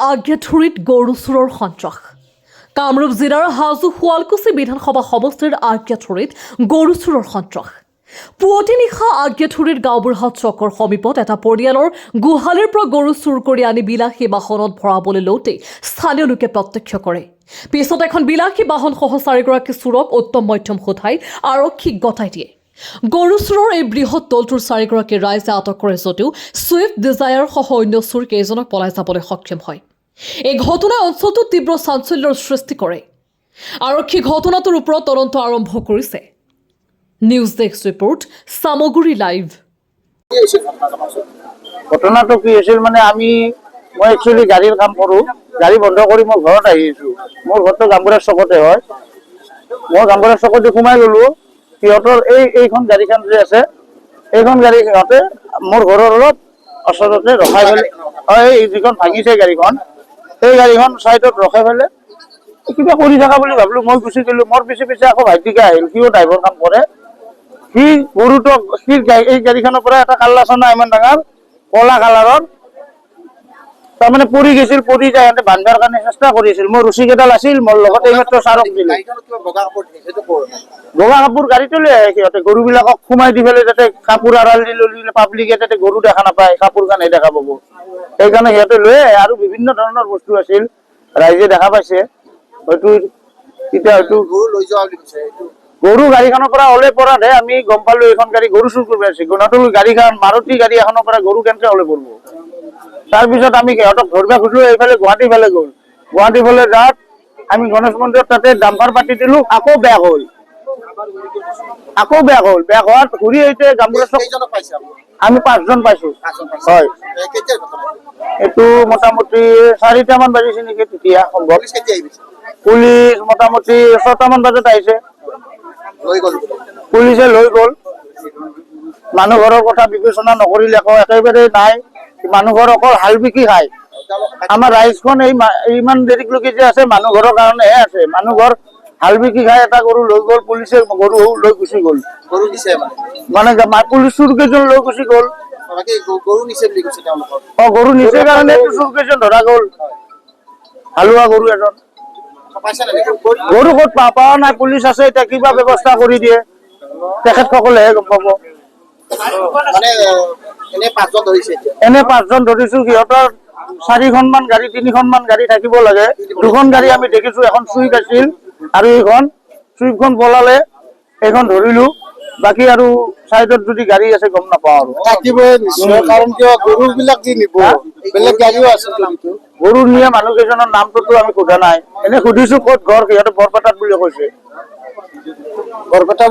আজ্ঞাঠুৰিত গৰু চোৰৰ সন্ত্ৰাস। কামৰূপ জিলাৰ হাজো শুৱালকুছি বিধানসভা সমষ্টিৰ আজ্ঞাঠুৰিত গৰু চোৰৰ সন্ত্ৰাস। পুৱতি নিশা আজ্ঞাঠুৰিৰ গাঁওবুঢ়া চকৰ সমীপত এটা পৰিয়ালৰ গোহালিৰ পৰা গৰু চুৰ কৰি আনি বিলাসী বাহনত ভৰাবলৈ লওঁতেই স্থানীয় লোকে প্ৰত্যক্ষ কৰে। পিছত এখন বিলাসী বাহনসহ চাৰিগৰাকী চোৰক উত্তম মধ্যম সোধাই আৰক্ষীক গতাই দিয়ে। গৰু চোৰৰ এই বৃহৎ দলটোৰ চাৰিগৰাকী ৰাইজে আটক কৰে যদিও ছুইফ্ট ডিজায়াৰসহ অন্য চোৰ কেইজনক পলাই যাবলৈ সক্ষম হয়। এই ঘটনাই অঞ্চলটোত তীব্ৰ চাঞ্চল্যৰ সৃষ্টি কৰে। আৰক্ষী ঘটনাটোৰ ওপৰত তদন্ত আৰম্ভ কৰিছে। News desk report, Samaguri live. ঘটনাটো কি হৈছিল মানে মই একচুৱেলি গাড়ীৰ কাম কৰোঁ। গাড়ী বন্ধ কৰি মই ঘৰত আহি আছো। মোৰ ঘৰটো গামবুঢ়া চকতে হয়। মই গামবুঢ়া চকতে সোমাই গলো। সিহঁতৰ এইখন গাড়ীখন যে আছে, এইখন গাড়ী সিহঁতে মোৰ ঘৰৰ অলপ ওচৰতে ৰখাই পেলাই, হয়, এই যিখন ভাঙিছে গাড়ীখন, সেই গাড়ীখন চাইডত ৰখাই পেলাই কিবা কৰি থকা বুলি ভাবিলো। মই গুচি গলো। মোৰ পিছে পিছে আকৌ ভাইটিকে আহিল। সিও ড্ৰাইভাৰ কাম কৰে। সি গৰুটোক সি এই গাড়ীখনৰ পৰা এটা কাল্লা চনা ইমান ডাঙৰ কলা কালাৰৰ তাৰমানে পৰি গৈছিল। পৰি যায় সিহঁতে বান্ধাৰ কাৰণে চেষ্টা কৰিছিল। মোৰ ৰছী কেইডাল আছিল মোৰ লগত, এইমাত্ৰ ছাৰক দিলো। গাড়ীখনত কিবা বগা কাপোৰ দেখিছে, সেইটো ক'ৰ? বগা কাপোৰ গাড়ীটো লৈ আহে সিহঁতে। গৰুবিলাকক সোমাই দি পেলাই যাতে কাপোৰ আড়াল দি ল'লে পাব্লিকে যাতে গৰু দেখা নাপায়, কাপোৰ কানহে দেখা পাব, সেইকাৰণে সিহঁতে লৈ আহে। আৰু বিভিন্ন ধৰণৰ বস্তু আছিল, ৰাইজে দেখা পাইছে হয়তো তেতিয়া হয়তো। গৰু লৈ যোৱা বুলি কৈছে এইটো। গৰু গাড়ীখনৰ পৰা ওলাই পৰাতহে আমি গম পালো এইখন গাড়ী গৰু চুৰ কৰিব আহিছে। নতুন গাড়ীখন, মাৰুতি গাড়ী এখনৰ পৰা গৰু কেনেকে ওলাই পৰিব? তাৰপিছত আমি সিহঁতক ধৰিব খুজিলো, এইফালে গুৱাহাটী ফালে গ'ল। গুৱাহাটী ফালে যাত আমি গণেশ মন্দিৰত তাতে ডাম্পাৰ পাতি দিলো। আকৌ বেক হ'ল, আকৌ বেক হ'ল। বেক হোৱাত ঘূৰি আহিছে গামবুঢ়া চক। কেইজনক পাইছে আপুনি? আমি পাঁচজন পাইছো। পাঁচজন পাইছে? হয়। কেতিয়াৰ ঘটনা? এইটো মোটামুটি 4টামান বাজিছে নেকি তেতিয়া সম্ভৱ। পুলিচ কেতিয়া আহিছে? পুলিচ মোটামুটি 6টামান বজাত আহিছে। লৈ গ'ল? পুলিচে লৈ গ'ল। মানুহ ঘৰৰ কথা বিবেচনা নকৰিলে আকৌ একেবাৰে নাই। মানুহ ঘৰ অকল হাল বিকি খায়। তেওঁলোক আমাৰ ৰাইজখন এই ইমান দেৰিলৈকে যে আছে, মানুহ ঘৰৰ কাৰণেহে আছে। মানুহ ঘৰ হাল বিকি খাই। এটা গৰু লৈ গ'ল পুলিচে, গৰু লৈ গুচি গ'ল। গৰু নিছে মানে? মানে পুলিচ চোৰ কেইজন লৈ গুচি গ'ল। বাকী গৰু নিছে বুলি কৈছে তেওঁলোকৰ। অ, গৰু নিছে কাৰণে চোৰ কেইজন ধৰা গ'ল। হালোৱা গৰু এজন। পাইছে নে নাই? গৰু ক'ত পোৱা নাই। পুলিচ আছে, এতিয়া কিবা ব্যৱস্থা কৰি দিয়ে, তেখেতসকলেহে গম পাব। মানে এনে পাঁচজন ধৰিছে এতিয়া? এনে পাঁচজন ধৰিছো। সিহঁতৰ চাৰিখনমান গাড়ী, তিনিখনমান গাড়ী থাকিব লাগে। দুখন গাড়ী আমি দেখিছো। এখন চুইফ্ট আছিল আৰু এইখন চুইফ্টখন পলালে, এইখন ধৰিলো। বাকী আৰু চাইডত যদি গাড়ী আছে গম নাপাওঁ আৰু। থাকিবই নিশ্চয়, কাৰণ কিয় গৰু বিলাক যি নিব, বেলেগ গাড়ীও আছে জড়িত। গৰু নিয়া মানুহ কেইজনৰ নামটোতো আমি সোধা নাই। এনে সুধিছো ক'ত ঘৰ, সিহঁতে বৰপেটাত বুলি কৈছে। বৰপেটা।